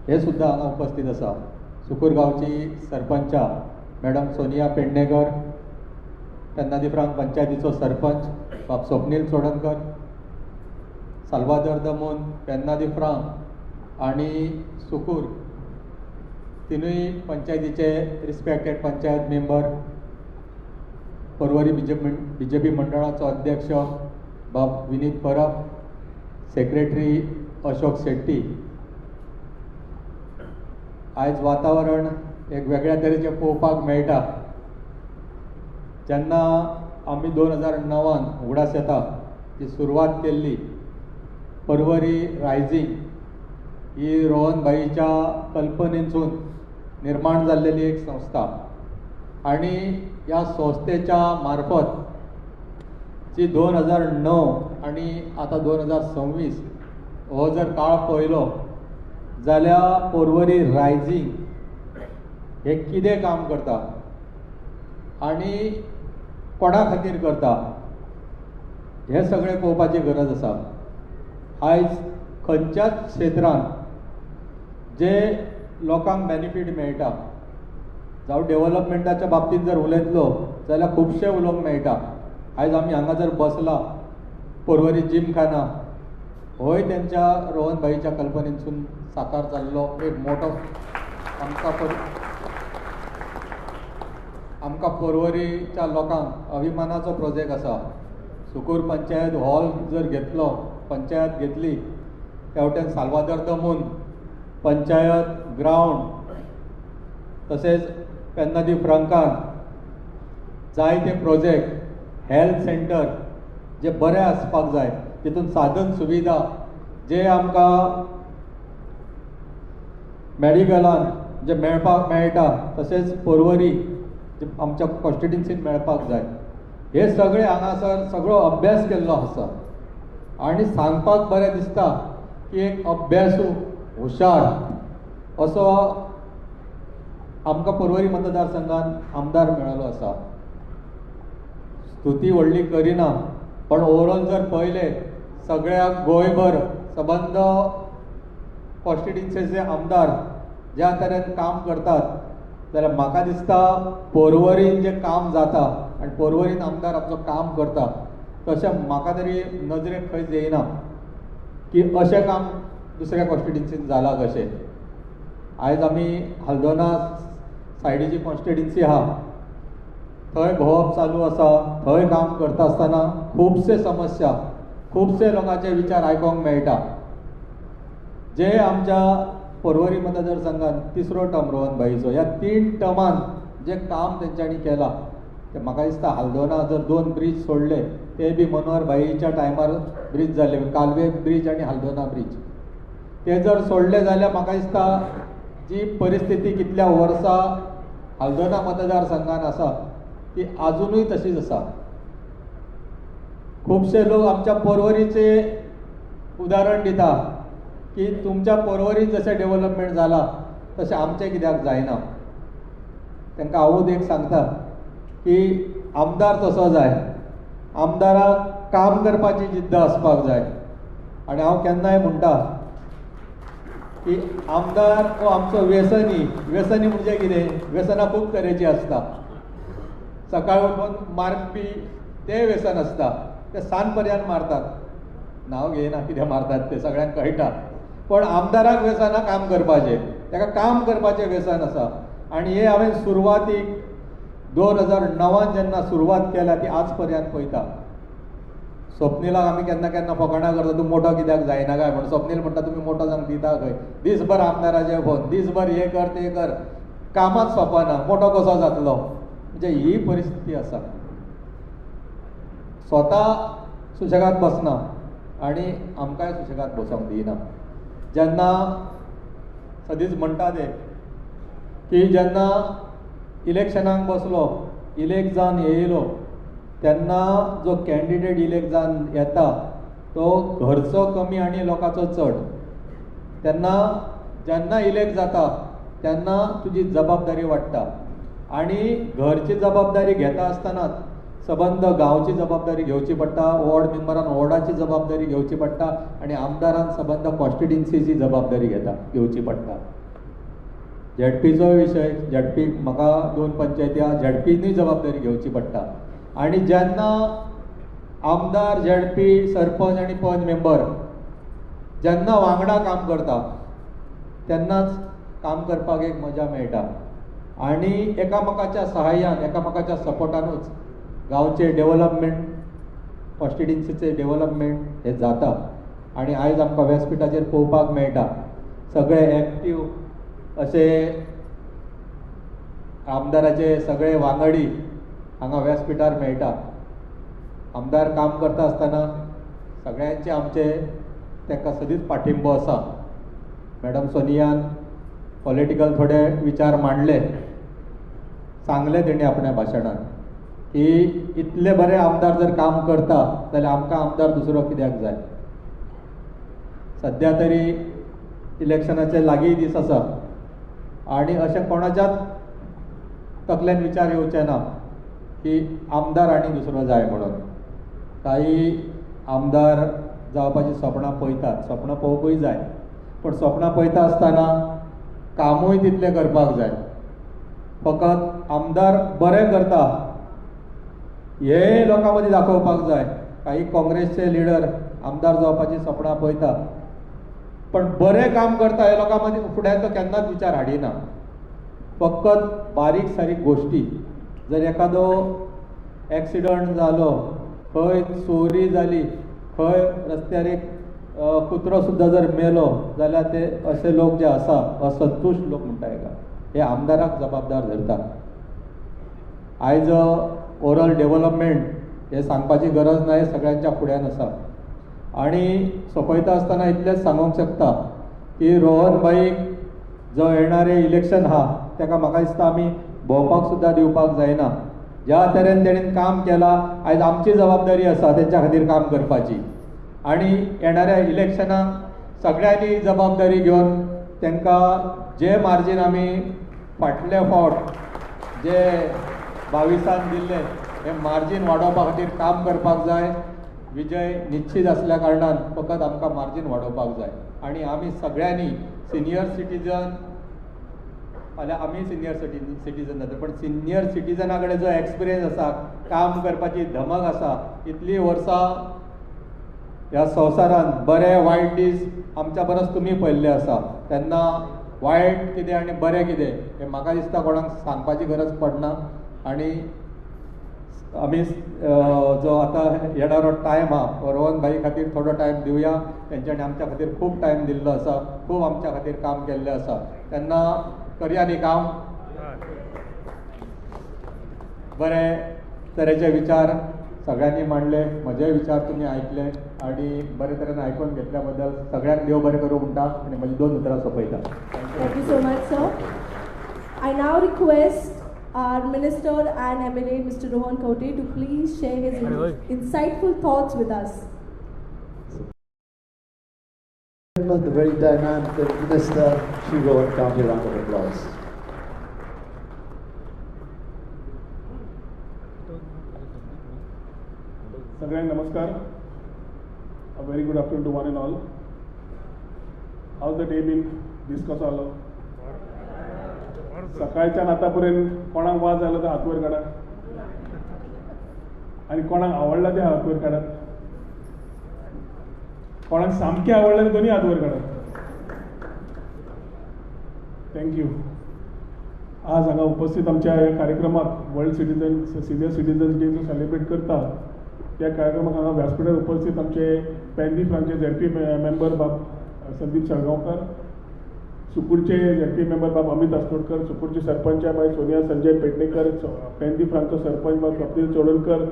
हे सुद्दां हांगा उपस्थित आसा. सुकूर गांवची सरपंचा मॅडम सोनिया पेडणेकर, पेन्ना दी फ्रांक पंचायतीचो सरपंच बाब स्वप्नील चोडणकर, साल्वादोर दमोन, पेन्ना दी फ्रांक आनी सुकूर तिनूय पंचायतीचे respected panchayat member, Porvorim BJP मंडळाचो अध्यक्ष बाब विनीत परब, सेक्रेटरी अशोक शेट्टी. आयज वातावरण एक वेगळ्या तरेचें पळोवपाक मेळटा. जेन्ना आमी 2009 उगडास येता ती सुरवात केल्ली पर्वरी रायझींग ही रोहन भाईच्या कल्पनेसून निर्माण जाल्लेली एक संस्था आनी ह्या संस्थेच्या मार्फत जी 2009 आनी आतां 2026 हो जर काळ पळयलो जाल्यार पर्वरी रायझींग हे कितें काम करता आनी कोणा खातीर करता हें सगळें पळोवपाची गरज आसा. आयज खंयच्याच क्षेत्रांत जे लोकांक बेनिफीट मेळटा, जावं डेवलपमेंटाच्या बाबतींत जर उलयतलो जाल्यार खुबशें उलोवंक मेळटा. आयज आमी हांगा जर बसला पर्वरी जिमखाना होय तेंच्या रोहन भाईच्या कल्पनेसून साकार जाल्लो एक मोठो आमकां पर्वरीच्या लोकांक अभिमानाचो प्रोजेक्ट आसा. सुकूर पंचायत हॉल जर घेतलो, पंचायत घेतली, त्या वटेन साल्वादोर दमोन पंचायत ग्रावंड, तशेंच पेन्ना दी फ्रांकान जायते प्रोजेक्ट, हेल्थ सेंटर जे बरें आसपाक जाय, तितून साधन सुविधा जे आमकां मेडिकलान जे मेळपाक मेळटा, तशेंच पर्वरी जे आमच्या कॉन्स्टिट्युन्सीन मेळपाक जाय, हे सगळे हांगासर सगळो अभ्यास केल्लो आसा. आनी सांगपाक बरें दिसता की एक अभ्यासू हुशार असो आमकां पर्वरी मतदारसंघान आमदार मेळिल्लो आसा. स्तुती व्हडली करिना, पण ओवरऑल जर पळयलें सगळ्या गोंयभर सबंद कॉन्स्टिट्युन्सीचे आमदार ज्या तरेन काम करतात जाल्यार म्हाका दिसता पर्वरीन जें काम जाता आनी पर्वरीन आमदार आमचो काम करता तशें म्हाका तरी नजरेक खंयच येना की अशें काम दुसऱ्या कॉन्स्टिट्युन्सीन जालां कशें. आयज आमी हल्दोना सायडीची कॉन्स्टिट्युन्सी आहा, थंय भोंवप चालू आसा. थंय काम करता आसतना खुबशे समस्या, खुबशे लोकांचे विचार आयकोंक मेळटा. जे आमच्या पर्वरी मतदारसंघान तिसरो टर्म रोहन भाईचो, ह्या 3 टर्मान जे काम तेंच्यांनी केलां ते म्हाका दिसता हल्दोना जर 2 ब्रीज सोडले ते बी मनोहर भाईच्या टायमार ब्रीज जाल्ले, कालवे ब्रीज आनी हल्दोना ब्रीज, ते जर सोडले जाल्यार म्हाका दिसता जी परिस्थिती कितल्या वर्सां हल्दोना मतदारसंघान आसा ती आजुनूय तशीच आसा. खुबशे लोक आमच्या पर्वरीचे उदाहरण दिता की तुमच्या पर्वरीत जशें डेवलपमेंट जालां तशें आमचें कित्याक जायना. तांकां हांवूच एक सांगता की आमदार तसो जाय, आमदाराक काम करपाची जिद्द आसपाक जाय. आनी हांव केन्नाय म्हणटा की आमदार हो आमचो व्यसनी. व्यसनी म्हणजे कितें? व्यसनां खूब तरेचीं आसता. सकाळ उठून मारपी तें व्यसन आसता, ते सांज पर्यंत मारतात, नांव घेयना कितें मारतात तें सगळ्यांक कळटा. पण आमदाराक व्यसना काम करपाचें, ताका काम करपाचें व्यसन आसा. आनी हें हांवें सुरवातीक 2009 जेन्ना सुरवात केल्या ती आज पर्यंत पळयता. स्वप्नीलाक आमी केन्ना केन्ना फकाणां करता, तूं मोठो कित्याक जायना काय म्हण. स्वप्नील म्हणटा तुमी मोठो जावंक दिता खंय, दीसभर आमदाराचे फोन, दीसभर हें कर तें कर, कामाच सोंपना, मोठो कसो जातलो. म्हणजे ही परिस्थिती आसा. स्वता सुशेगाद बसना आनी आमकांय सुशेगाद बसोंक दिना. जेन्ना सदींच म्हणटा ते की जेन्ना इलेक्शनाक बसलो, इलेक्ट जावन येयलो, तेन्ना जो कॅन्डिडेट इलेक्ट जावन येता तो घरचो कमी आनी लोकांचो चड. तेन्ना जेन्ना इलेक्ट जाता तेन्ना तुजी जबाबदारी वाडटा आनी घरची जबाबदारी घेता आसतनाच सबंद गांवची जबाबदारी घेवची पडटा, वॉर्ड मेंबरान वॉर्डाची जबाबदारी घेवची पडटा आनी आमदारान सबंद कॉन्स्टिट्युन्सीची जबाबदारी घेवची पडटा. झेडपीचोय विशय, झेडपी म्हाका 2 पंचायती आहा, झेडपीनूय जबाबदारी घेवची पडटा. आनी जेन्ना आमदार, झेडपी, सरपंच आनी पंच मेंबर जेन्ना वांगडा काम करता तेन्नाच काम करपाक एक मजा मेळटा आनी एकामेकाच्या सहाय्यान, एकामेकाच्या सपोर्टानूच गांवचें डेवलपमेंट, कॉन्स्टिट्युन्सीचें डेवलपमेंट हें जाता. आनी आयज आमकां व्यासपिठाचेर पळोवपाक मेळटा सगळे एक्टीव अशे आमदाराचे सगळे वांगडी हांगा व्यासपिठार मेळटा. आमदार काम करता आसतना सगळ्यांचे आमचे तांकां सदींच पाठिंबो आसा. मॅडम सोनियान पॉलिटिकल थोडे विचार मांडले, सांगले तेणी आपल्या भाशणान की इतले बरे आमदार जर काम करता जाल्यार आमकां आमदार दुसरो कित्याक जाय. सद्या तरी इलेक्शनाचे लागीं दीस आसा आनी अशें कोणाच्याच तकल्यान विचार येवचे ना की आमदार आनी दुसरो जाय म्हणून. काही आमदार जावपाची सपनां पळयतात, सपनां पळोवंकूय जाय, पूण सपनां पळयता आसतना कामूय तितलें करपाक जाय. फकत आमदार बरें करता हे लोकां मदीं दाखोवपाक जाय. काही काँग्रेसचे लिडर आमदार जावपाची सपनां पळयता पण बरें काम करता हे लोकां मदीं फुड्यान तो केन्नाच विचार हाडिना. फकत बारीक सारीक गोश्टी, जर एखादो एक्सिडंट जालो, खंय चोरी जाली, खंय रस्त्यार एक कुत्रो सुद्दां जर मेलो जाल्यार ते अशे लोक जे आसा असंतुश्ट लोक म्हणटा हेका, हे आमदाराक जबाबदार धरता. आयज ओवरऑल डेवलपमेंट हें सांगपाची गरज ना, हें सगळ्यांच्या फुड्यान आसा. आनी सोंपयता आसतना इतलेंच सांगूंक शकता की रोहन भाईक जो येणारें इलेक्शन आहा ताका म्हाका दिसता आमी भोंवपाक सुद्दां दिवपाक जायना. ज्या तरेन तेणेन काम केलां आयज आमची जबाबदारी आसा तेंच्या खातीर काम करपाची. आनी येणाऱ्या इलेक्शनाक सगळ्यांनी जबाबदारी घेवन तांकां जे मार्जीन आमी फाटले फावट जे 22 दिल्लें हें मार्जीन वाडोवपा खातीर काम करपाक जाय. विजय निश्चीत आसल्या कारणान फकत आमकां मार्जीन वाडोवपाक जाय. आनी आमी सगळ्यांनी सिनियर सिटीजन, फाल्यां आमी सिनियर सिटीजन जाता, पण सिनियर सिटीजना कडेन जो एक्सपिरियन्स आसा, काम करपाची धमक आसा, इतलीं वर्सां ह्या संवसारांत बरे वायट दीस आमच्या परस तुमी पळयल्ले आसा, तेन्ना वायट कितें आनी बरें कितें हें म्हाका दिसता कोणाक सांगपाची गरज पडना. आनी आमी जो आतां येणारो टायम आहा रोहन भाई खातीर थोडो टायम दिवया, तेंच्यांनी आमच्या खातीर खूब टायम दिल्लो आसा, खूब आमच्या खातीर काम केल्लें आसा, तेन्ना करया न्ही काम. बरे तरेचे विचार सगळ्यांनी मांडले, म्हजे विचार तुमी आयकले आनी बरे तरेन आयकून घेतल्या बद्दल सगळ्यांक देव बरें करूं म्हणटा आनी म्हजी 2 उतरां सोंपयता. Thank you so much sir. I now request our Minister and MLA Mr. Rohan Khaunte to please share his insightful thoughts with us. The very dynamic Minister Shri Rohan Khaunte, round of applause. सगळ्यांक नमस्कार. A very good afternoon to one and all. How's the day been? दीस कसो आलो? सकाळच्यान आतापर्यंत कोणाक वाज आलो तर हात वयर काडा, आनी कोणाक आवडला ते हात वयर काडात, कोणाक सामकें आवडलें ते दोनूय हात वयर काडात. Thank you. आज हांगा उपस्थित आमच्या ह्या कार्यक्रमाक world citizen senior citizens day जो सेलिब्रेट करता त्या कार्यक्रमाक हांगा व्यासपिठार उपस्थित आमचे पेंदी फ्रांकचे झेडपी मेंबर बाब संदीप साळगांवकर, सुकूरचे झेडपी मेंबर बाब अमित अस्नोडकर, सुकूरचे सरपंच बाय सोनिया संजय पेडणेकर, पेंदी फ्रांकचो सरपंच बाब स्वप्नील चोडणकर,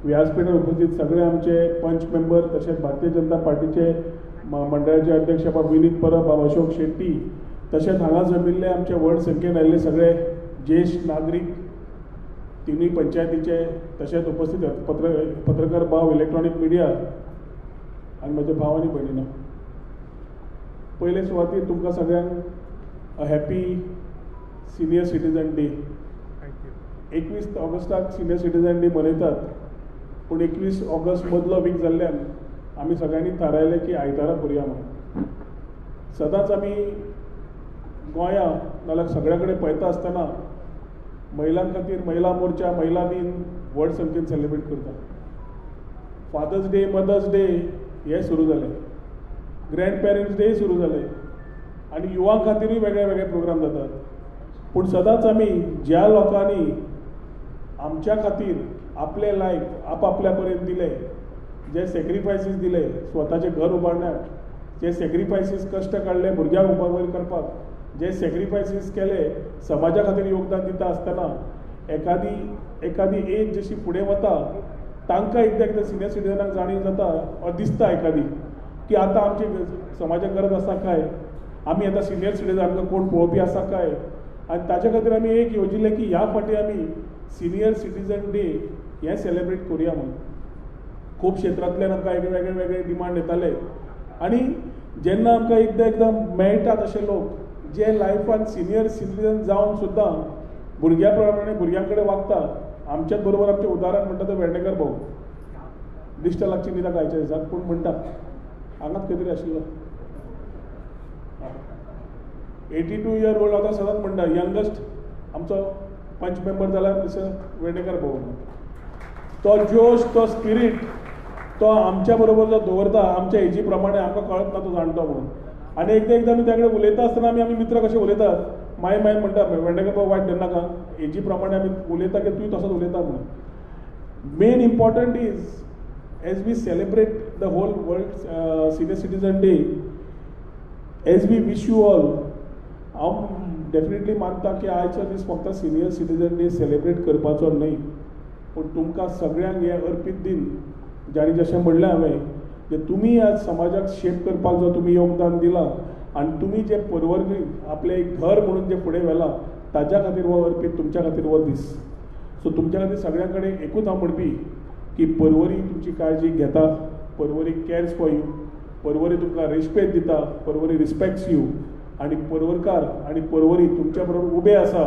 व्यासपिठार उपस्थित सगळे आमचे पंच मेंबर, तशेंच भारतीय जनता पार्टीचे मंडळाचे अध्यक्ष बाब विनीत परब, बाब अशोक शेट्टी, तशेंच हांगा जमिल्ले आमचे व्हड संख्येन आयिल्ले सगळे ज्येश्ठ नागरीक तिनूय पंचायतीचे, तशेंच उपस्थित पत्रकार भाव, इलेक्ट्रॉनीक मिडिया आनी म्हजे भाव आनी भयणीनो, पयले सुवातीर तुमकां सगळ्यांक a happy senior citizen day. 21 ऑगस्टाक सिनियर सिटीजन डे मनयतात, पूण 21 ऑगस्ट मदलो वीक जाल्ल्यान आमी सगळ्यांनी थारायलें की आयतारा करुया म्हणून. सदांच आमी गोंया नाल्यार सगळ्या कडेन पळयता आसतना महिलां खातीर महिला मोर्चा, महिला दिन व्हड संख्येन सेलिब्रेट करता. फादर्स डे, मदर्स डे हे सुरू जाले, ग्रँड पेरंट्स डे सुरू जाले आनी युवां खातीरूय वेगळे वेगळे प्रोग्राम जातात. पूण सदांच आमी ज्या लोकांनी आमच्या खातीर आपलें लायफ आपआपल्या पर्यंत दिलें, जे सेक्रिफायसीस दिले स्वताचें घर उबारण्याक, जे सेक्रिफायसीस कश्ट काडले भुरग्यांक उबार करपाक, जे सेक्रिफायसीस केले समाजा खातीर योगदान दिता आसतना एकादी एज जशी फुडें वता तांकां एकदां एकदां सिनियर सिटीजनाक जाणीव जाता वा दिसता एकादी की आतां आमची समाजाक गरज आसा काय, आमी आतां सिनियर सिटीजन, आमकां कोण पळोवपी आसा काय. आनी ताच्या खातीर आमी एक येवजिल्लें की ह्या फावटी आमी सिनियर सिटीजन डे हें सेलिब्रेट करुया म्हणून. खूब क्षेत्रांतल्यान आमकां वेगळे वेगळे डिमांड येताले आनी जेन्ना आमकां एकदां एकदां मेळटा तशे लोक जे लायफान सिनियर सिटीजन जावन सुद्दां भुरग्यां प्रमाणे भुरग्यां कडेन वागता. आमच्याच बरोबर आमचें उदाहरण म्हणटा तो वेर्णेकर भाऊ, दिश्ट लागची न्ही ताका आयच्या दिसाक, पूण म्हणटा हांगाच खंय तरी आशिल्लो 82 इयर ओल्ड आतां सदांच म्हणटा यंगस्ट आमचो पंच मेंबर जाल्यार मिस्टर वेर्णेकर भाऊ. तो जोश, तो स्पिरीट तो आमच्या बरोबर जो दवरता आमच्या एजी प्रमाणे आमकां कळत ना तो जाणटो म्हणून. आनी एकदां एकदां आमी त्या कडेन उलयता आसतना आमी मित्र कशे उलयतात, मागीर मागीर म्हणटा वेर्णेकर भाऊ वायट धरनाका, एजी प्रमाणे आमी उलयता की तूं तसोच उलयता म्हणून. Main important is as we celebrate the whole world senior citizen day, as we wish you all, हांव डेफिनेटली मानता की आयचो दीस फक्त सिनियर सिटीजन डे सेलिब्रेट करपाचो न्हय, पूण तुमकां सगळ्यांक हें अर्पीत दिन, जाणी जशें म्हणलें हांवें जे तुमी आज समाजाक शेप करपाक जो तुमी योगदान दिलां आनी तुमी जे पर्वरी आपलें एक घर म्हणून जें फुडें व्हेलां ताच्या खातीर हो अर्पीत तुमच्या खातीर हो दीस. सो तुमच्या खातीर सगळ्यां कडेन एकूच हांव म्हणपी की पर्वरी तुमची काळजी घेता, पर्वरी कॅर्स फॉर you, Porvorim तुमकां रेस्पेद दिता, पर्वरी रिस्पेक्ट्स you आनी पर्वरकार आनी पर्वरी तुमच्या बरोबर उबे आसा,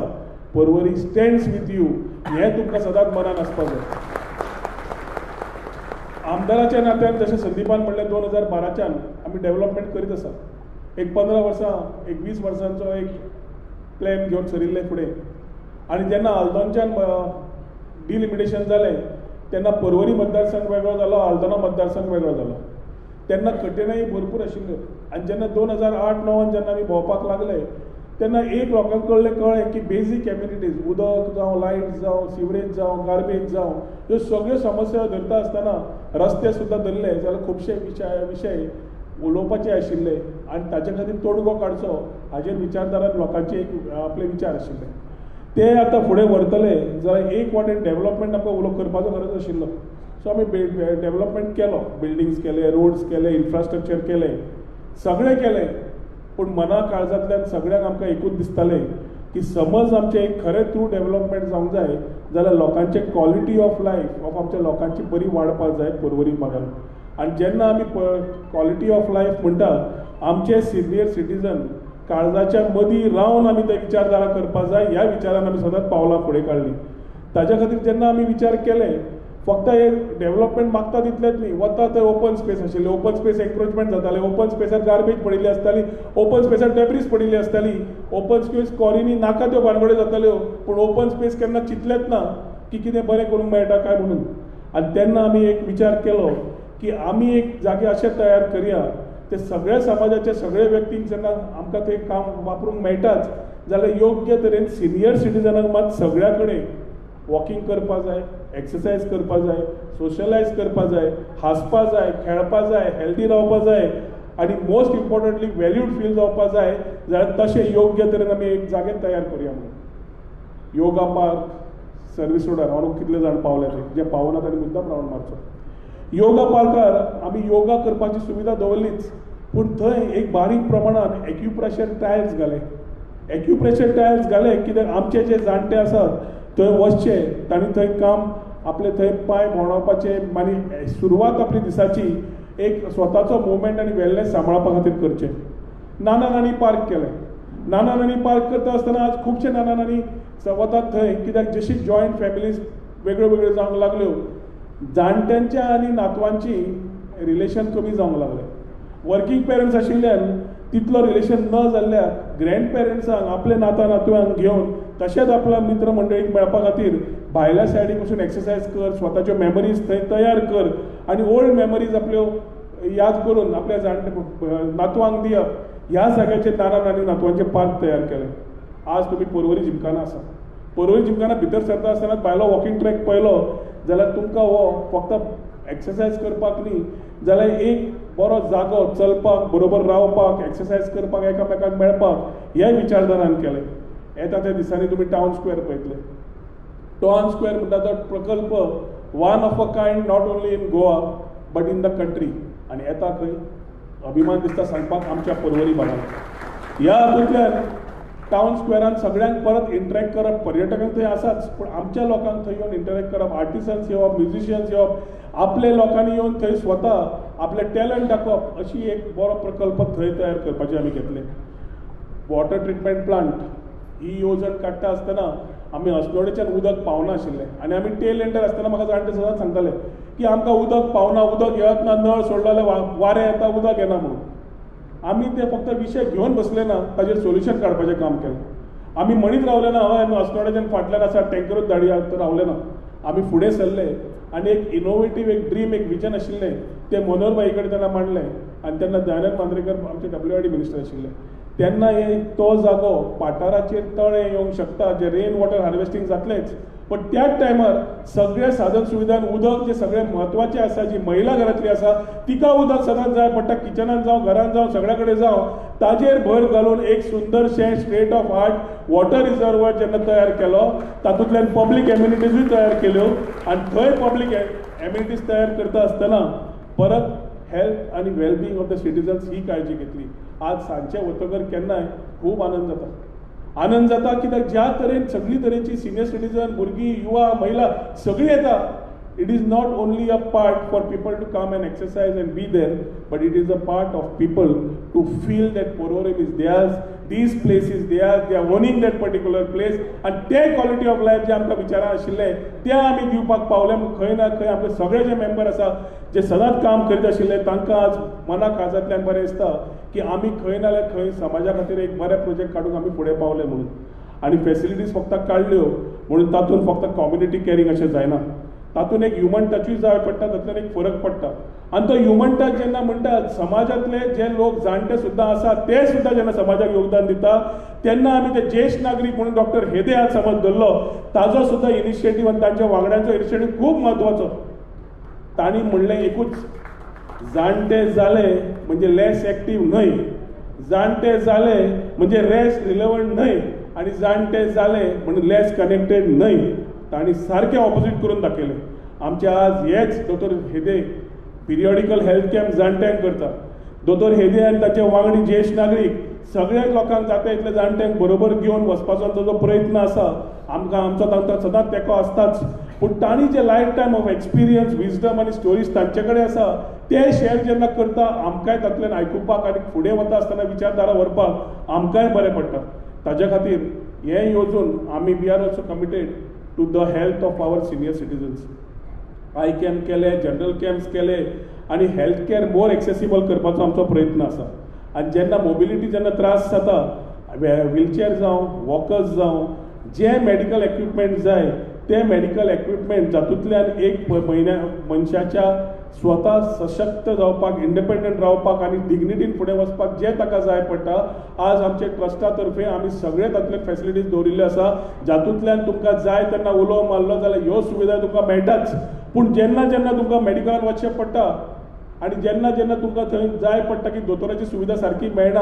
पर्वरी स्टँड्स विथ you हें तुमकां सदांच मनान आसपाक जाय. आमदाराच्या नात्यान जशें संदीपान म्हणलें 2012च्यान आमी डेव्हलपमेंट करीत आसा. एक 15 वर्सां, एक 20 वर्सांचो एक प्लॅन घेवन सरिल्ले फुडें आनी जेन्ना आल्दोनच्यान डिलिमिटेशन जालें तेन्ना पर्वरी मतदारसंघ वेगळो जालो, आल्दोना मतदारसंघ वेगळो जालो. तेन्ना कठिणाई भरपूर आशिल्ल्यो आनी जेन्ना 2008-9 जेन्ना आमी भोंवपाक लागले तेन्ना एक लोकांक कळ्ळें की बेजीक कम्युनिटीज, उदक जावं, लायट जावं, सिवरेज जावं, गार्बेज जावं, ह्यो सगळ्यो समस्या धरता आसतना रस्ते सुद्दां धरले जाल्यार खुबशे विशय उलोवपाचे आशिल्ले आनी ताचे खातीर तोडगो काडचो हाजेर विचारधारान लोकांचे एक आपले विचार आशिल्ले. ते आतां फुडें व्हरतले जाल्यार एक वाटेन डेव्हलपमेंट आमकां उलो करपाचो गरज आशिल्लो. सो आमी डेव्हलपमेंट केलो, बिल्डिंग्स केले, रोड्स केले, इन्फ्रास्ट्रक्चर केलें, सगळें केलें. पूण मना काळजांतल्यान सगळ्यांक आमकां एकूच दिसतालें की समज आमचें एक खरें ट्रू डेव्हलपमेंट जावंक जाय जाल्यार लोकांचें क्वॉलिटी ऑफ लायफ ऑफ आमच्या लोकांची बरी वाडपाक जाय पर्वरी भागान. आनी जेन्ना आमी क्वॉलिटी ऑफ लायफ म्हणटा, आमचे सिनियर सिटीजन काळजाच्या मदीं रावन आमी ते विचारधारा करपाक जाय, ह्या विचारान आमी सदांच पावलां फुडें काडलीं. ताच्या खातीर जेन्ना आमी विचार केले फक्त हे डेव्हलपमेंट मागता तितलेंच न्ही, वता थंय ओपन स्पेस आशिल्ले, ओपन स्पेस एन्क्रोचमेंट जाताले, ओपन स्पेसार गार्बेज पडिल्ली आसताली, ओपन स्पेसार डेब्रीज पडिल्ली आसताली, ओपन स्पेस कॉरिनी नाका त्यो भानगड्यो जाताल्यो, पूण ओपन स्पेस केन्ना चिंतलेंच ना की कितें बरें करूंक मेळटा काय म्हणून. आनी तेन्ना आमी एक विचार केलो की आमी एक जागे अशें तयार करया ते सगळ्या समाजाचे सगळे व्यक्तींक जेन्ना आमकां तें काम वापरूंक मेळटाच जाल्यार योग्य तरेन सिनियर सिटीजनांक मात सगळ्या कडेन वॉकिंग करपा जाय, एक्सरसायज करपा जाय, सोशलायज करपा जाय, हांसपा जाय, खेळपा जाय, हेल्दी रावपा जाय आनी मोस्ट इम्पॉर्टंटली व्हॅल्यूड फील जावपा जाय. जाल्यार तशें योग्य तरेन आमी एक जागे तयार करुया म्हणून योगा पार्क सर्वीस रोडार हांव कितले जाण पावले ते, जे पावना तांणी मुद्दाम रावंड मारचो. योगा पार्कार आमी योगा करपाची सुविधा दवरलीच, पूण थंय एक बारीक प्रमाणान एक्युप्रेशर टायल्स घाले. एक्युप्रेशर टायल्स घाले कित्याक आमचे जे जाणटे आसात थंय वचचे तांणी थंय काम आपले थंय पांय भोंवडावपाचे आनी सुरवात आपली दिसाची एक स्वताचो मुवमेंट आनी वेलनेस सांबाळपा खातीर करचें. नाना नानी पार्क केलें. नाना नानी पार्क करता आसतना आज खुबशे नाना नानी वतात थंय कित्याक जशी जॉयंट फॅमिलीज वेगळ्यो वेगळ्यो जावंक लागल्यो जाणट्यांच्या आनी नातवांची रिलेशन कमी जावंक लागलें. वर्किंग पेरंट्स आशिल्ल्यान तितलो रिलेशन न जाल्ल्या ग्रँड पेरंट्सांक आपले नाता नातवांक घेवन तशेंच आपल्या मित्र मंडळीक मेळपा खातीर भायल्या सायडीक वचून एक्सरसायज कर, स्वताच्यो मेमरीज थंय तयार कर आनी ओल्ड मेमरीज आपल्यो याद करून आपल्या जाणटे नातवांक दिवप. ह्या जाग्याचेर नाना नानी नातवांचे पार्क तयार केले. आज तुमी पर्वरी जिमखाना आसा. पर्वरी जिमखाना भितर सरता आसतना भायलो वॉकिंग ट्रॅक पळयलो जाल्यार तुमकां हो फक्त एक्सरसायज करपाक न्ही जाल्यार एक बरो जागो चलपाक, बरोबर रावपाक, एक्सरसायज करपाक, एकामेकांक मेळपाक ह्या विचारधारान केलें. येता त्या दिसांनी तुमी टावन स्क्वेअर पळयतले. टावन स्क्वेअर म्हणटा तो प्रकल्प one of a kind not only in Goa but in the country. आनी येता खंय अभिमान दिसता सांगपाक आमच्या पर्वरी भागान. ह्या हातूंतल्यान टावन स्क्वेअरान सगळ्यांक परत इंटरॅक्ट करप, पर्यटकांक थंय आसाच पूण आमच्या लोकांक थंय येवन इंटरॅक्ट करप, आर्टिसन्स येवप, म्युजिशियन्स येवप, आपले लोकांनी येवन थंय स्वता आपलें टॅलंट दाखोवप अशी एक बरो प्रकल्प थंय तयार करपाचे आमी घेतले. वॉटर ट्रिटमेंट प्लांट ही येवजण काडटा आसतना आमी अस्नोडेच्यान उदक पावनाशिल्लें आनी आमी टेल एंडर आसतना म्हाका जाणटे सदांच सांगताले की आमकां उदक पावना, उदक येत ना, नळ सोडलो जाल्यार वारें येता, उदक येना म्हणून. आमी ते फक्त विशय घेवन बसले ना, ताजेर सोल्युशन काडपाचें काम केलें. आमी म्हणीत रावले ना हय आमी अस्नोडेच्यान फाटल्यान आसा टँकरूच धाडया, तर रावले ना. आमी फुडें सरले आनी एक इनोवेटीव एक ड्रीम, एक विजन आशिल्लें तें मनोहर भाई कडेन तेन्ना मांडलें आनी तेन्ना दयानंद मांद्रेकर आमचे WID minister आशिल्ले. तेन्ना हे तो जागो पाटाराचेर तळें येवंक शकता जे रेन वॉटर हार्वेस्टींग जातलेंच, पण त्याच टायमार सगळे साधन सुविधान उदक जे सगळे म्हत्वाचें आसा, जी महिला घरांतली आसा तिका उदक सदांच जाय पडटा, किचनान जावं, घरान जावं, सगळ्या कडेन जावं, ताजेर भर घालून एक सुंदरशें state of art water reservoir जेन्ना तयार केलो तातूंतल्यान पब्लीक एम्युनिटीजूय तयार केल्यो आनी थंय पब्लीक एम्युनिटीज तयार करता आसतना परत हेल्थ आनी वेलबिंग ऑफ the citizens ही काळजी घेतली. आज सांजचे वतकर केन्नाय खूब आनंद जाता. आनंद जाता कित्याक ज्या तरेन सगळी तरेची सिनियर सिटीजन, भुरगीं, युवा, महिला सगळीं येता. It is not only a part for people to come and exercise and be there, but it is a part of people to feel that Porvorim is theirs, this place is theirs, they are owning that particular place. आनी ते quality of life जे आमकां विचारां आशिल्लें तें आमी दिवपाक पावले. खंय ना खंय आपले सगळे जे मेंबर आसा जे सदांच काम करीत आशिल्ले तांकां आज मना काळजांतल्यान बरें दिसता की आमी खंय ना जाल्यार खंय समाजा खातीर एक बरें प्रोजेक्ट काडूंक आमी फुडें पावले म्हणून. आनी फेसिलिटीज फक्त काडल्यो म्हणून तातूंत फक्त कम्युनिटी कॅरिंग अशें जायना, तातूंत एक ह्युमन टचूय जाय पडटा, तातूंतल्यान एक फरक पडटा. आनी तो ह्युमन टच जेन्ना म्हणटा समाजांतले जे लोक जाणटे सुद्दां आसा ते सुद्दां जेन्ना समाजाक योगदान दिता तेन्ना आमी ते ज्येश्ठ नागरीक म्हणून डॉक्टर हेदे आज समज धरलो ताजो सुद्दां इनिशिएटीव आनी तांच्या वांगड्यांचो इनिशिएटीव खूब म्हत्वाचो. तांणी म्हणलें एकूच, जाणटे जाले म्हणजे लेस एक्टीव न्हय, जाणटे जाले म्हणजे लेस रिलेवंट न्हय आनी जाणटे जाले म्हणून लेस कनेक्टेड न्हय. तांणी सारकें ऑपोजीट करून दाखयलें. आमचे आज हेच दोतोर हेदे पिरियॉडिकल हेल्थ कॅम्प जाणट्यांक करता. दोतोर हेदे आनी ताचे वांगडी ज्येश्ठ नागरीक सगळ्या लोकांक जाता इतले जाणट्यांक बरोबर घेवन वचपाचो जो प्रयत्न आसा आमकां आमचो तांकां सदांच तेंको आसताच, पूण तांणी जे life time of experience, wisdom आनी स्टोरीज तांचे कडेन आसा ते शेअर जेन्ना करता आमकांय तातूंतल्यान आयकुपाक आनी फुडें वता आसतना विचारधारा व्हरपाक आमकांय बरें पडटा. ताज्या खातीर हें येवजून आमी we are also committed to the health of our senior citizens. Eye camp केले, जनरल कॅम्प्स केले आनी हेल्थ केअर मोर एक्सेसिबल करपाचो आमचो प्रयत्न आसा. आनी जेन्ना मोबिलिटी जेन्ना त्रास जाता, व्हीलचेअर जावं, वॉकर्स जावं, जे मेडिकल एक्विपमेंट जाय ते मेडिकल एक्विपमेंट जातूंतल्यान एक म्हयन्या मनशाच्या स्वता सशक्त जावपाक, इंडिपेंडंट रावपाक आनी डिग्निटीन फुडें वचपाक जें ताका जाय पडटा, आज आमचे ट्रस्टा तर्फे आमी सगळे तातूंतले फेसिलिटीज दवरिल्ले आसा जातूंतल्यान तुमकां जाय तेन्ना उलो मारलो जाल्यार ह्यो सुविधा तुमकां मेळटाच. पूण जेन्ना जेन्ना तुमकां मेडिकलान वचचें पडटा आनी जेन्ना जेन्ना तुमकां थंय जाय पडटा की दोतोराची सुविधा सारकी मेळना,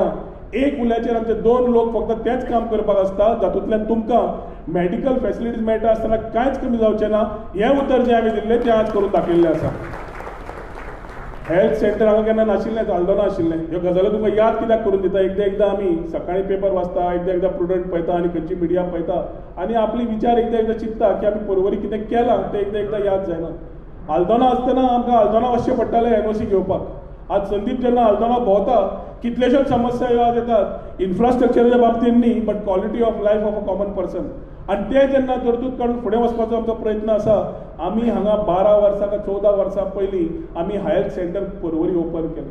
एक उल्याचेर आमचे दोन लोक फक्त तेंच काम करपाक आसता जातूंतल्यान तुमकां मेडिकल फेसिलिटीज मेळटा आसतना कांयच कमी जावचें ना. हें उतर जें आमी दिल्लें तें आज करून दाखयल्लें आसा. हेल्थ सेंटर हांगा केन्ना नाशिल्लें, आल्दोना आशिल्लें. ह्यो गजाली तुमकां याद कित्याक करून दिता, एकदां एकदां आमी सकाळीं पेपर वाचता, एकदां एकदां प्रुडंट पळयता आनी खंयची मिडिया पळयता आनी आपली विचार एकदां एकदां चिंतता की आमी पर्वरी कितें केलां तें एकदां एकदां याद जायना. आल्दोना आसतना आमकां आल्दोना वचचें पडटालें एनओसी घेवपाक. आज संदीप जेन्ना आल्दोना भोंवता कितलेश्योच समस्या ह्यो आज येतात, इन्फ्रास्ट्रक्चराच्या बाबतींत न्ही but quality of life of a common person. आनी ते जेन्ना तरतूद काडून फुडें वचपाचो आमचो प्रयत्न आसा. आमी हांगा 12 वर्सां काय 14 वर्सां पयलीं आमी हेल्थ सेंटर पर्वरी ओपन केलें.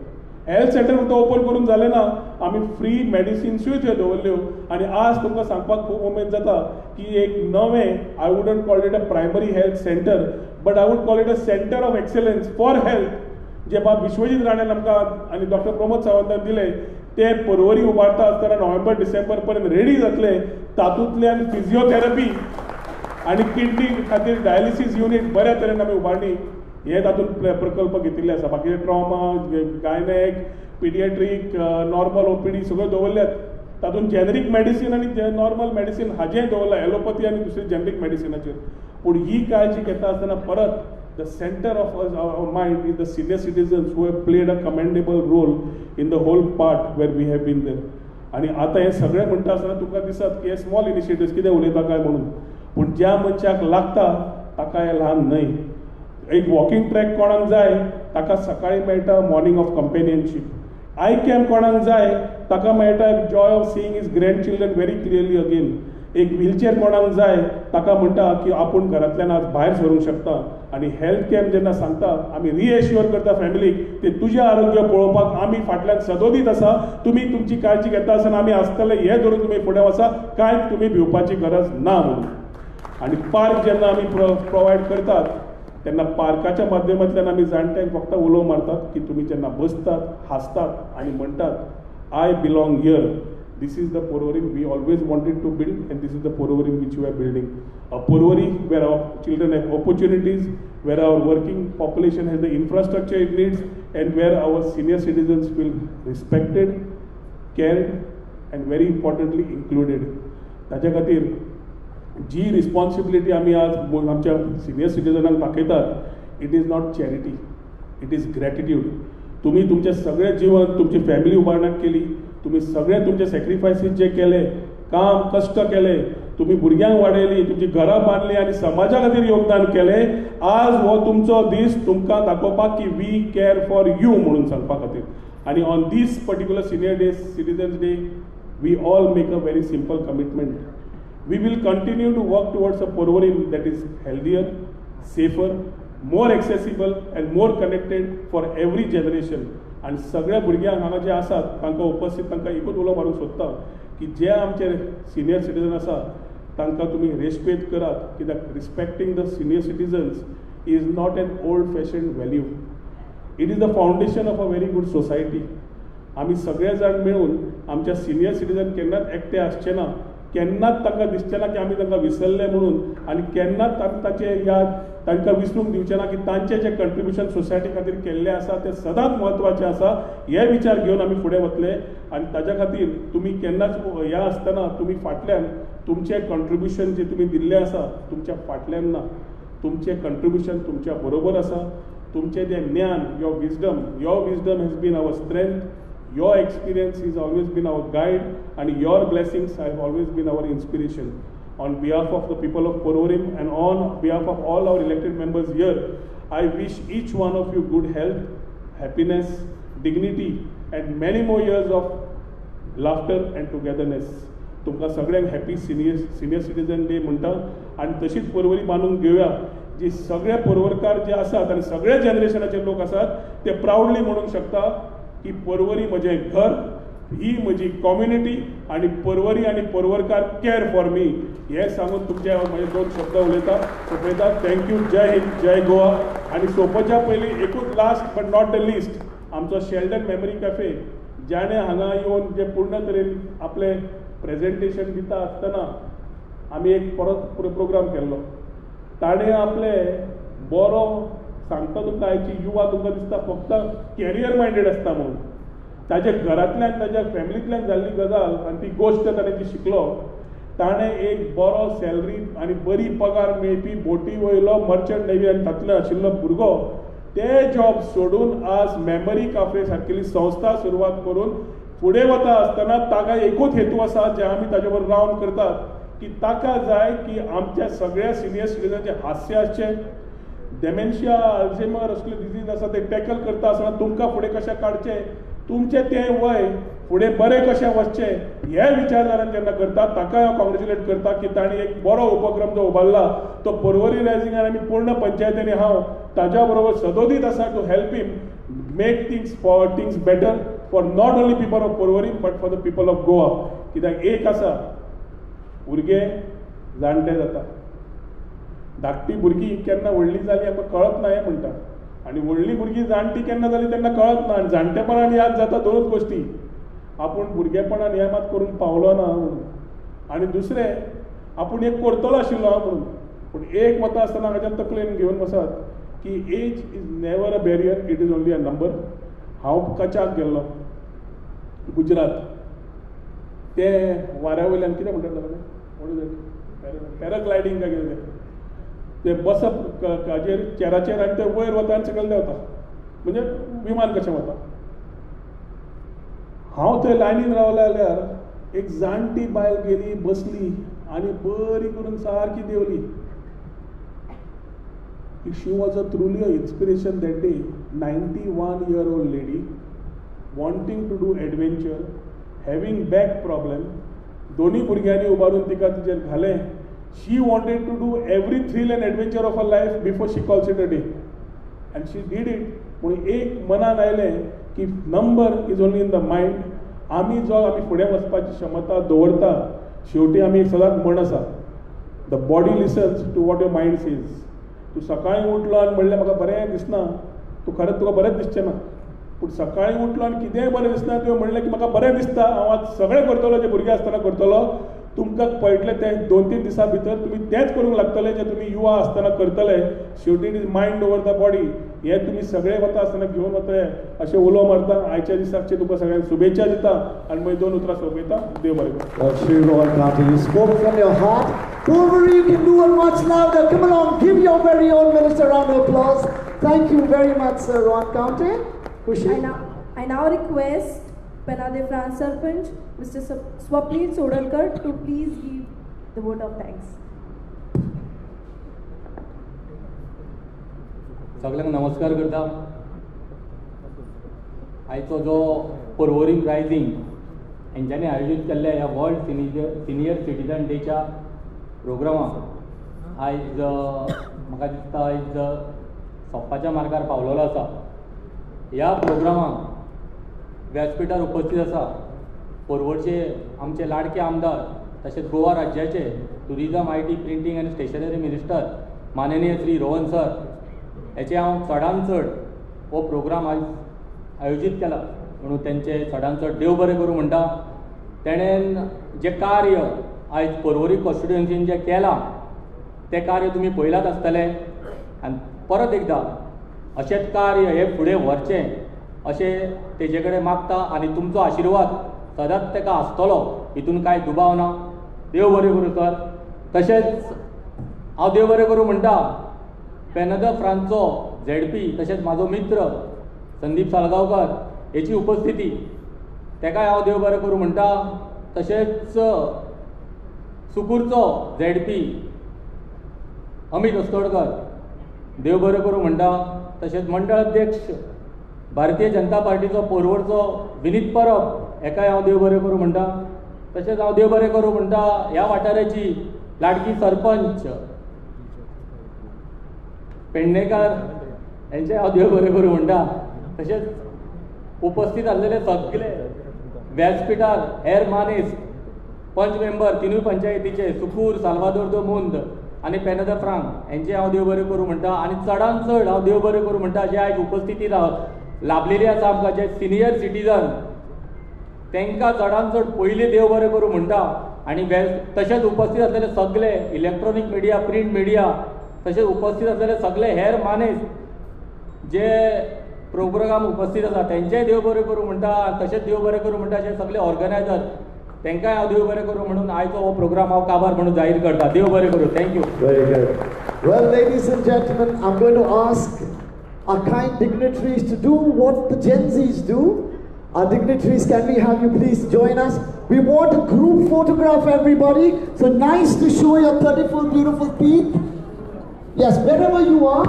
हेल्थ सेंटर फक्त ओपन करून जालें ना, आमी फ्री मेडिसिन्सूय थंय दवरल्यो. आनी आज तुमकां सांगपाक खूब उमेद जाता की एक नवें, I wouldn't call it a primary health centre but I would call it a centre of excellence for health, जे बाब विश्वजीत राणेन आमकां आनी डॉक्टर प्रमोद सावंतान दिलें, ते पर्वरी उबारता आसतना नोव्हेंबर डिसेंबर पर्यंत रेडी जातले. तातूंतल्यान फिजियोथेरपी आनी किडनी खातीर डायलिसीस युनीट बऱ्या तरेन आमी उबारणी हे तातूंत प्रकल्प घेतिल्ले आसा. बाकीचे trauma, gynaec, paediatric, normal OPD सगळ्यो दवरल्यात. तातूंत जेनरीक मेडिसीन आनी नॉर्मल मेडिसीन हाजेंय दवरलां, एलोपथी आनी दुसरी जेनरीक मेडिसिनाचेर. पूण ही काळजी घेता आसतना परत the center of our mind is the senior citizens who have played a commendable role in the whole part where we have been there. आनी आतां हें सगळें म्हणटा आसतना तुमकां दिसत की हे स्मॉल इनिशिएटिव्स कितें उलयता काय म्हणून, पूण ज्या मनशाक लागता ताका हें ल्हान न्हय. एक वॉकिंग ट्रॅक कोणाक जाय ताका सकाळीं मेळटा morning of companionship. Eye camp कोणाक जाय ताका मेळटा joy of seeing his grandchildren very clearly again. एक व्हीलचेअर कोणाक जाय ताका म्हणटा की आपूण घरांतल्यान आज भायर सरूंक शकता. आनी हेल्थ कॅम्प जेन्ना सांगता आमी रिएश्युअर करता फॅमिलीक ते तुजें आरोग्य पळोवपाक आमी फाटल्यान सदोदीत आसा, तुमी तुमची काळजी घेता आसतना आमी आसतले, हें धरून तुमी फुडें वचा, कांय तुमी भिवपाची गरज ना म्हणून. आनी पार्क जेन्ना आमी प्रोवायड करतात तेन्ना पार्काच्या माध्यमांतल्यान आमी जाणट्यांक फक्त उलो मारतात की तुमी जेन्ना बसतात, हांसतात आनी म्हणटात I belong here, this is the Porvorim we always wanted to build and this is the Porvorim which we are building. A Porvorim where our children have opportunities, where our working population has the infrastructure it needs and where our senior citizens feel respected, cared and very importantly included. ताच्या खातीर जी responsibility आमी आज आमच्या senior सिटीजनांक दाखयतात, it is not charity, it is gratitude. तुमी तुमचें सगळें जिवन तुमची फॅमिली उबारण्याक केली, तुमी सगळे तुमचे सॅक्रिफायसीस जे केले, काम कश्ट केले, तुमी भुरग्यांक वाडयली, तुमची घरां बांदली आनी समाजा खातीर योगदान केलें. आज हो तुमचो दीस तुमकां दाखोवपाक की we care for you म्हणून सांगपा खातीर. आनी on this particular senior day, citizens day, we all make a very simple commitment. We will continue to work towards a Porvorim that is healthier, safer, more accessible and more connected for every generation. आनी सगळ्या भुरग्यांक हांगा जे आसात तांकां उपस्थित तांकां एकूच उलो मारूंक सोदता की जे आमचे सिनियर सिटीजन आसा तांकां तुमी रेस्पेद करात, कित्याक respecting the senior citizens is not an old fashion value, it is the foundation of a very good society. आमी सगळे जाण मेळून आमच्या सिनियर सिटीजन केन्नाच एकटे आसचे ना, केन्नाच तांकां दिसचें ना की आमी तांकां विसरले म्हणून, आनी केन्नाच आमी तांचे याद तांकां विसरूंक दिवचें ना की तांचें जें कंट्रिब्युशन सोसायटी खातीर केल्लें आसा तें सदांच म्हत्वाचें आसा. हे विचार घेवन आमी फुडें वतले आनी ताच्या खातीर तुमी केन्नाच ह्या आसतना तुमी फाटल्यान तुमचें कंट्रिब्युशन जें तुमी दिल्लें आसा तुमच्या फाटल्यान ना, तुमचें कंट्रिब्युशन तुमच्या बरोबर आसा. तुमचें जें ज्ञान, your wisdom has been our strength, your experience is always been our guide and your blessings have always been our inspiration. On behalf of the people of Porvorim and on behalf of all our elected members here, I wish each one of you good health, happiness, dignity and many more years of laughter and togetherness. तुमकां सगळ्यांक happy senior citizen day म्हणटा. आनी तशीच पर्वरी बांदून घेवया जी सगळे पर्वरकार जे आसात आनी सगळे जनरेशनाचे लोक आसात ते प्रावडली म्हणूंक शकता की पर्वरी म्हजें घर, ही म्हजी कॉम्युनिटी आनी पर्वरी आनी पर्वरकार केअर फॉर मी. हें सांगून तुमचे हांव म्हजे दोन शब्द उलयता सोंपयता. Thank you, जय हिंद, जय गोवा. आनी सोंपोवच्या पयलीं एकूच last but not the least, आमचो शेल्डन मेमरी कॅफे ज्याणे हांगा येवन जे पूर्ण तरेन आपलें प्रेजेंटेशन दिता आसतना आमी एक परत प्रोग्राम केल्लो, ताणें आपलें बरो सांगता तुमकां आयची युवा तुमकां दिसता फक्त कॅरियर मायंडेड आसता म्हणून, ताच्या घरांतल्यान ताच्या फॅमिलींतल्यान जाल्ली गजाल आनी ती गोश्ट ताणें जी शिकलो, ताणें एक बरो सॅलरी आनी बरी पगार मेळपी बोटी वयलो मर्चंट नेवी आनी तातूंतलो आशिल्लो भुरगो ते जॉब सोडून आज मेमरी काफे सारकेली संस्था सुरवात करून फुडें वता आसतना ताका एकूच हेतू आसा जे आमी ताजे बरोबर रावन करतात की ताका जाय की आमच्या सगळ्या सिनियर सिटीजनाचें हास्य आसचें, डेमेन्शिया, अल्झेमर असले डिजीज आसा ते टॅकल करता आसतना तुमकां फुडें कशें काडचें, तुमचें तें वय फुडें बरें कशें वचचें हे विचारधारान जेन्ना करता ताका हांव कॉंग्रेच्युलेट करता की तांणी एक बरो उपक्रम जो उबारला तो पर्वरी रायझिंगान आमी पूर्ण पंचायतींनी हांव ताज्या बरोबर सदोदीत आसा टू हेल्प हिम. make things for things better for not only people of Porvorim but for the people of Goa. कित्याक एक आसा, भुरगे जाणटे जाता, धाकटी भुरगीं केन्ना व्हडली जाली आमकां कळत ना हें म्हणटा, आनी व्हडली भुरगीं जाणटी केन्ना जाली तेन्ना कळत ना. आनी जाणटेपणान याद जाता दोनूच गोश्टी, आपूण भुरगेपणान हें मात करूंक पावलो ना म्हणून, आनी दुसरें आपूण एक करतलो आशिल्लो हांव म्हणून. पूण एक वता आसतना हाच्या तकलेन घेवन बसात की age is never a barrier, it is only a number. हांव कचाक गेल्लो गुजरात, ते वाऱ्या वयल्यान कितें म्हणटात ताका, पॅराग्लायडींग काय कितें तें, बसप हाजेर चेराचेर आनी ते वयर वता आनी सकयल देंवता, म्हणजे विमान कशें वता. हांव थंय लायनीन रावलें जाल्यार एक जाणटी बायल गेली, बसली आनी बरी करून सारकी देंवली. She was a truly an inspiration that day. 91-year-old lady wanting to do adventure, having back problem, दोन्ही भुरग्यांनी उबारून तिका तिचेर घालें. She wanted to do every thrill and adventure of her life before she calls it a day, and she did it. म्हणून एक मनान आयलें की number is only in the mind. आमी जो आमी फुडें वचपाची क्षमता दवरता, शेवटी आमी एक सदांच म्हण आसा, the body listens to what your mind says. तूं सकाळीं उठलो आनी म्हणलें म्हाका बरें दिसना, तूं खरेंच तुका बरेंच दिसचें ना. पूण सकाळीं उठलो आनी कितेंय बरें दिसना, तुवें म्हणलें की म्हाका बरें दिसता, हांव आज सगळें करतलो जें भुरगें आसतना करतलो, तुमकां पळयतलें तें 2-3 दिसां भितर तुमी तेंच करूंक लागतले जें तुमी युवा आसतना करतले. शेवटी it is mind over the body. हें तुमी सगळे वता आसतना घेवन वतले अशें उलो मारता. आयच्या दिसाचे तुमकां सगळ्यांक शुभेच्छा दिता आनी मागीर 2 उतरां सोंपयता. देव बरें करूं. Shri Rohan Khaunte, you spoke from your heart. Porvorim, you can do it much louder. Come along, give your very own minister a round of applause. Thank you very much, Sir Rohan Khaunte. Khushi? I now request Penha de Franca Sarpanch, Mr. Swapnil Chodankar, to please give the vote of thanks. सगळ्यांक नमस्कार करता. आयचो जो Porvorim rising हेंच्यांनी आयोजीत केल्ल्या ह्या world senior citizen डेच्या प्रोग्रामाक आयज म्हाका दिसता आयज सोंपपाच्या मार्गार पावलेलो आसा. ह्या प्रोग्रामाक व्यासपिठार उपस्थित आसा पर्वरचे आमचे लाडके आमदार तशेंच गोवा राज्याचे टुरिजम, I T, printing आनी स्टेशनरी मिनिस्टर माननीय श्री रोहन सर हेचे हांव चडान चड हो प्रोग्राम आयज आयोजीत केला म्हणून तेंचे चडान चड देव बरें करूं म्हणटा. तेणेन जें कार्य आयज पर्वरी कॉन्स्टिट्युएन्सीन जें केलां तें कार्य तुमी पळयलात आसतलें आनी परत एकदां अशेंच कार्य हें फुडें व्हरचें अशें तेजे कडेन मागता आनी तुमचो आशिर्वाद सदांच ताका आसतलो हितून कांय दुबाव ना. देव बरें करूं सर. तशेंच हांव देव बरें करूं म्हणटा पेन्हा the फ्रांसचो झेडपी तशेंच म्हाजो मित्र संदीप साळगांवकर हेची उपस्थिती तेकाय हांव देव बरें करूं म्हणटा. तशेंच सुकूरचो झेडपी अमीत अस्तोडकर देव बरें करूं म्हणटा. तशेंच मंडळ अध्यक्ष भारतीय जनता पार्टीचो पोरवरचो विनीत परब हेकाय हांव देव बरें करूं म्हणटा. तशेंच हांव देव बरें करूं म्हणटा ह्या वाठाराची लाडकी सरपंच पेडणेकार हेंचे हांव देव बरें करूं म्हणटा. तशेंच उपस्थित आसलेले सगळे व्यासपिठार हेर मानेस्त पंच मेंबर तिनूय पंचायतीचे सुकूर, साल्वादोर दो मुंद आनी पेन्हा the Frank हेंचे हांव देव बरें करूं म्हणटा. आनी चडान चड हांव देव बरें करूं म्हणटा जे आयज उपस्थिती लाभलेली आसा आमकां जे सिनियर सिटीजन तांकां चडान चड पयलीं देव बरें करूं म्हणटा. आनी तशेंच उपस्थित आसलेले सगळे इलेक्ट्रॉनीक मिडिया, प्रिंट मिडिया तशेंच उपस्थित आसलेले सगळे हेर मानेस्त जे प्रोग्राम उपस्थित आसा तेंचेय देव बरें करूं म्हणटा. तशेंच देव बरें करूं म्हणटा जे सगळे ऑर्गनायजर तांकांय हांव देव बरें करूं म्हणून आयचो हो प्रोग्राम हांव काबार म्हणून जाहीर करता. देव बरें करूं. Thank you. Very good. Well, ladies and gentlemen, I'm going to ask our kind dignitaries to do what the Gen Zs do. Our dignitaries, can we have you please join us? We want a group photograph, everybody. So nice to show your 34 beautiful teeth. Yes, wherever you are,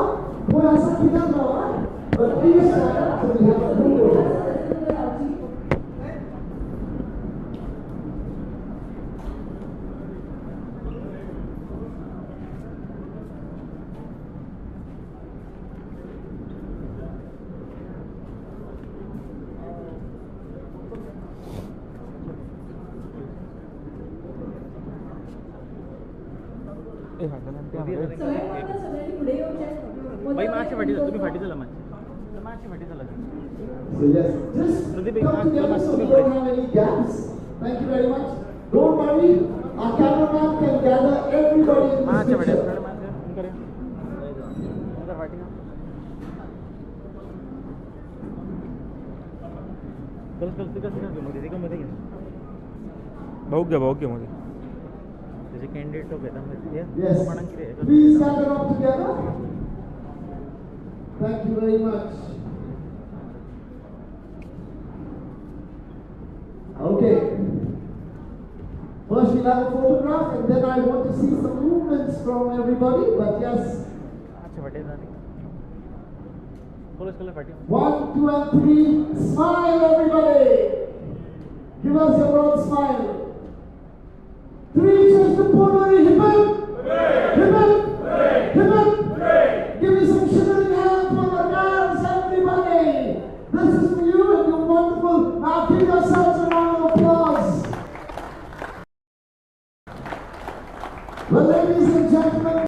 but please stand up so we have a group photograph. So yes, just come together so we don't have any gaps. Thank you very much. Don't worry, our cameraman can gather everybody in this picture. Yes, please gather up together. Thank you very much. Okay. First we'll have a photograph and then I want to see some movements from everybody, but yes. 1, 2 and 3, smile everybody! Give us a broad smile. 3 cheers to Porvorim, hip hip! Hip hip! Hip hip! Give me some shivering hands for the girls, everybody! This is for you and you're wonderful. Now give yourselves a round of applause. Well, ladies and gentlemen,